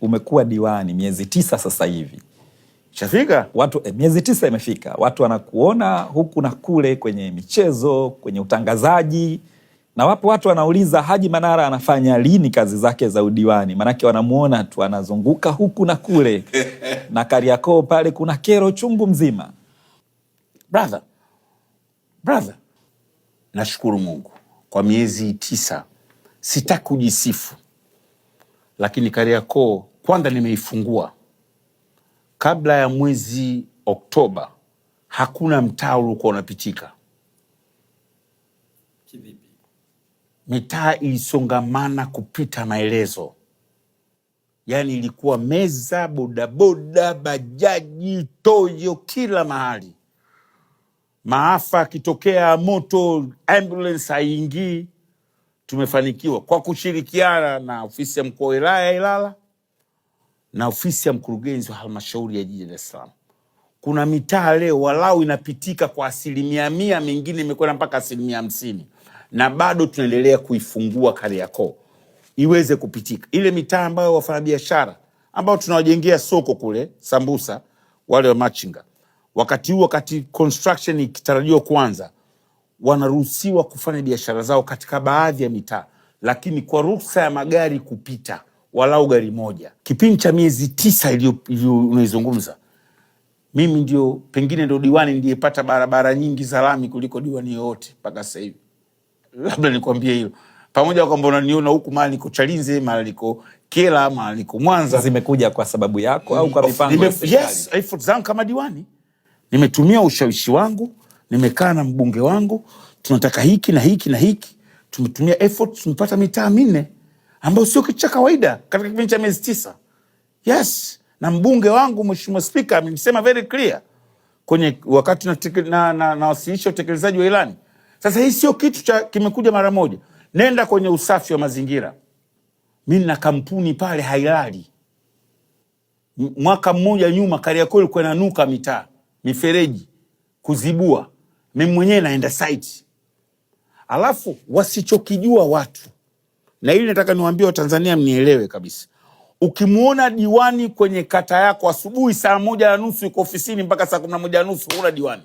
Umekuwa diwani miezi 9 sasa hivi. Shafika? Watu, miezi 9 imefika. Watu wanakuona huku na kule kwenye michezo, kwenye utangazaji. Na wapo watu wanauliza Haji Manara anafanya lini kazi zake za udiwani? Maanake wanamuona tu anazunguka huku na kule. Na Kariakoo pale kuna kero chungu mzima. Brother, brother, nashukuru Mungu kwa miezi 9. Sitaki kujisifu, lakini Kariakoo kwanza nimeifungua kabla ya mwezi Oktoba. Hakuna mtaa uliokuwa unapitika. Kivipi? Mitaa ilisongamana kupita maelezo. Yaani ilikuwa meza, bodaboda, bajaji, toyo kila mahali. Maafa akitokea moto, ambulance haingii. Tumefanikiwa kwa kushirikiana na ofisi ya mkuu wa wilaya ya Ilala na ofisi ya mkurugenzi wa halmashauri ya jiji la Dar es Salaam. Kuna mitaa leo walau inapitika kwa 100%, mingine imekwenda mpaka 50%, na bado tunaendelea kuifungua Kariakoo iweze kupitika. Ile mitaa ambayo wafanyabiashara ambao tunawajengea soko kule Sambusa, wale wa machinga, wakati huu, wakati construction ikitarajiwa kuanza, wanaruhusiwa kufanya biashara zao katika baadhi ya mitaa, lakini kwa ruhusa ya magari kupita walau gari moja. Kipindi cha miezi 9 iliyo unaizungumza, mimi ndio pengine ndio diwani niliyepata barabara nyingi za lami kuliko diwani yoyote mpaka sasa hivi. Labda nikwambie hilo. Pamoja kwamba unaniona huku mara niko Chalinze, mara niko Kyela, mara niko Mwanza. Zimekuja kwa sababu yako au kwa mipango ya serikali? Yes, effort zangu kama diwani. Nimetumia ushawishi wangu, nimekaa na mbunge wangu, tunataka hiki na hiki na hiki. Tumetumia effort, tumepata mitaa 4 ambayo sio kitu cha kawaida katika kipindi cha miezi 9. Yes, na mbunge wangu Mheshimiwa Spika amenisema very clear kwenye wakati nawasilisha utekelezaji wa ilani. Sasa hii sio kitu cha kimekuja mara moja. Nenda kwenye usafi wa mazingira. Mimi nina kampuni pale hailali. Mwaka mmoja nyuma Kariakoo ilikuwa inanuka mitaa, mifereji kuzibua. Mimi mwenyewe naenda site. Alafu wasichokijua watu, na hili nataka niwaambie Watanzania mnielewe kabisa. Ukimuona diwani kwenye kata yako asubuhi saa 1:30 yuko ofisini mpaka saa 11:30, huna diwani.